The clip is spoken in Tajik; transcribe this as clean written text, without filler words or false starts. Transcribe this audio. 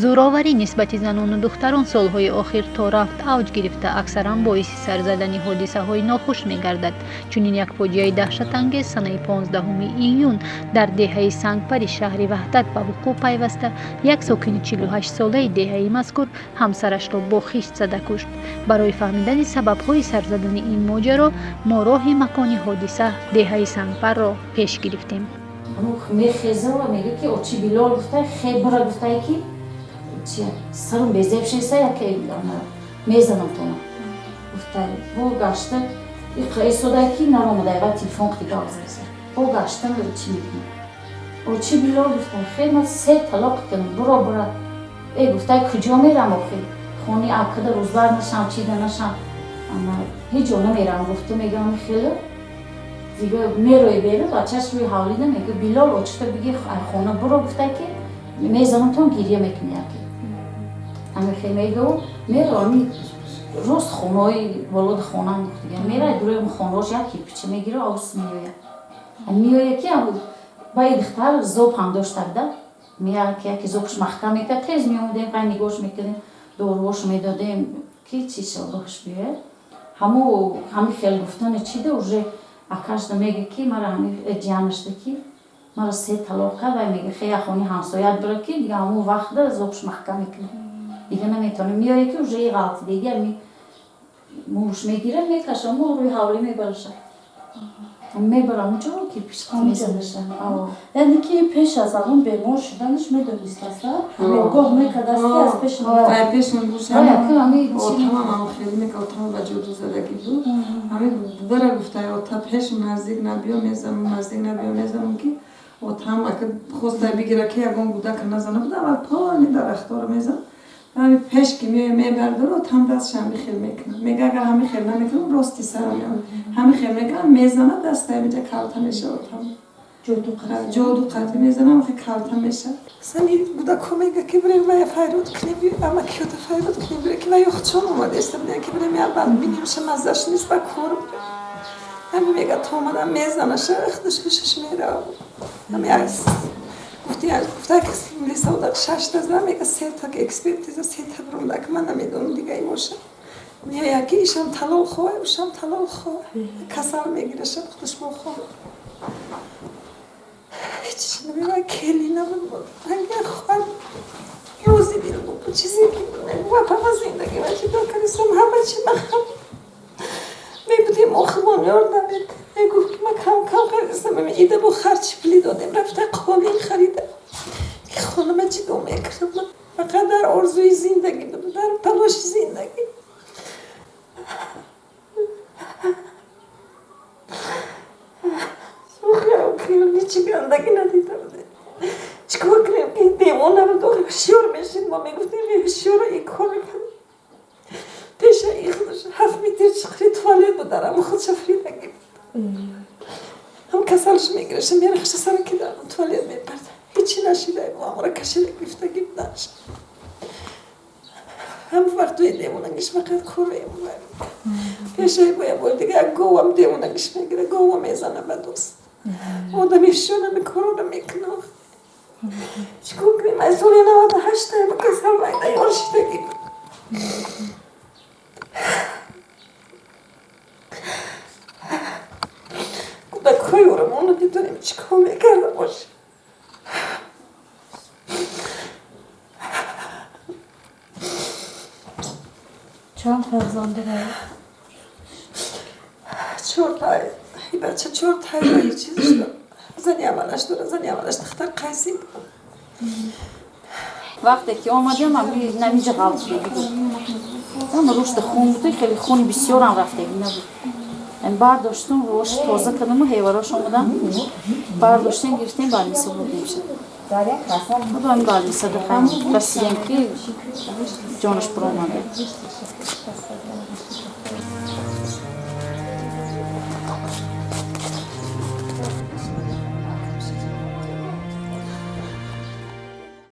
Зӯроварӣ нисбати занону духтарон солҳои охир то рафт авҷ гирифта, аксаран боиси сар задани ҳодисаҳои нохуш мегардад. Чунин як фоҷиаи даҳшатангез санаи 15 июн дар деҳаи Сангпари шаҳри Ваҳдат ба вуқӯъ пайваста, як сокини 48-солаи деҳаи мазкур ҳамсарашро бо хишт зада кушт. Барои фаҳмидани сабабҳои сар задани ин моҷаро мо роҳи макони ҳодиса, деҳаи Сангпарро пеш гирифтем. Мехеза ва мега, ки очи Билол гуфта, хебра гуфтае, ки сарум безеб шеса, яке мезанам тона гуфта. Бо гашта истода, ки наромада, ва телефон қиди гап зада. Бо гашта чӣ мекунӣ, очи Билол гуфта, хе ман се талоқ кардам, буро, бура. Э, гуфта, куҷо мерам охи, хони акада рӯзбар нашам, чида нашам, ҳеҷ ҷо намерам, гуфта. Мегам, хеле дига мерои беру, бачаш рӯи ҳавлида мега: «Билол, очита биги, хона буро, гуфта, ки мезанам тон, гиря мекунӣ». Яке ҳамихе мегав, меро, ами рост хонаҳои болоди хонаам гуфтига, мера, дурои хонаҳош як кирпича мегира, овс меояд, меояд, ки баи духтар зоб ҳам доштак да, яке зобш маҳкам мекард. Тез меомадем, қай нигоҳш мекардем, доруҳошо медодем, ки чи шабош биёяд. Ҳамо ҳами хел гуфтани чида, уже акашда мега, ки мара ҳами ҷиянашда, ки мара се талоқ кард. Вай мега, хе, хони ҳамсоят бира, ки дига ҳамон вақта зобш маҳкам мекунад, дига наметавонем. Меояд, ки уже ғалтидеги ами муш мегирад, мекаша, мо рӯи ҳавлӣ мебараша, мебарам уҷо, кирпич мезанаша. Яъне ки пеш аз ҳамон бемор шуданаш медонистаст, огоҳ мекардаст, ки аз пеш пешон отамам хеле мека, отама ба ҷоду задагӣ буд. Ҳами бара гуфта, ота, пешум наздик набиё, мезанам, наздик набиё, мезанам, ки отам ака хоста бигира, ки ягон гудака назана буд, аввал пони дарахторо мезан. Ҳами пеш ки меоя, мебардор, отам дастша ҳами хел мекунад, мега, агар ҳами хел намекунам, рости сарам меояд. Ҳами хел мекунам, мезана, даста ҳамиҷа калта меша. Отам ҷоду қатӣ мезанам, хе калта меша. Сани гудако мега, ки бирем вая файрод кунем, ама киёта файрод кунем, бире, ки вая чон омадаеста, ки бирем аввал бинемша, маззаш нест, ба кор бирем. Ҳами мега, то омадам, мезанаша, худаш ҳушаш мерава. Ҳами гуфти, гуфта, милисаода шашта зада, мега, сета экспертиза, сета биромда, ки ман намедонам дига боша. Меояд, ки ишам талоқ хоҳ, ушам талоқ хоҳ, касал мегираша, худаш бохоҳ. Ҳеҷ намева, кели набуд, хоҳар, рӯзи дил буд, чизе ки ва зиндагӣ ва чӣ кардистам, ҳама чи махам мебудем, охирмон ёрдам мегуфт, ки ман кам кам харидастам. Ида бо харчи пули додем, рафта қолин харида, ки хонама ҷидо мекардам. Фақат дар орзуи зиндагӣ буд, дар талоши зиндагӣ. Ҳичи гандагӣ надида будем, чӣ кор кунем, ки девона буд, ҳушёр мешид. Мо мегуфтем, ҳушёра, ин кор мекардем. Пеша и худаш 7 метр чиқри туалет буд, дар ҳамон худша фиридагӣ буд. Ҳам касалш мегираша, мерахша, сара ки дар туалет мепард. Ҳичи нашида, амора кашида гирифтагӣ буданш. Ҳам вақтои девонагиш фақат кор пешаи боя бори дига як говам девонагиш мегира, гова мезана ба дӯст. Одами ҳушёр корона мекунад. Чӣ кор кунем, аз соли 98 касал майда ёр шидагӣ буд. Кӯдакҳои ӯро намедонем, чӣ кор мекарда бошем. Чанд фарзанд дорад? Чорта бача, чорта чиз. Зани аввалаш дора, зани аввалаш духтар қайси буд. Вақте ки омадем, намиҷа ғалтидагӣ буд, ама рушди хун буд, хеле хуни бисёрам рафтагӣ набуд. Бардоштум, рош тоза кардаму ҳеварош омадам, бардоштем, гирифтем, больница бурдем. Больница расидем, ки ҷонаш буромада.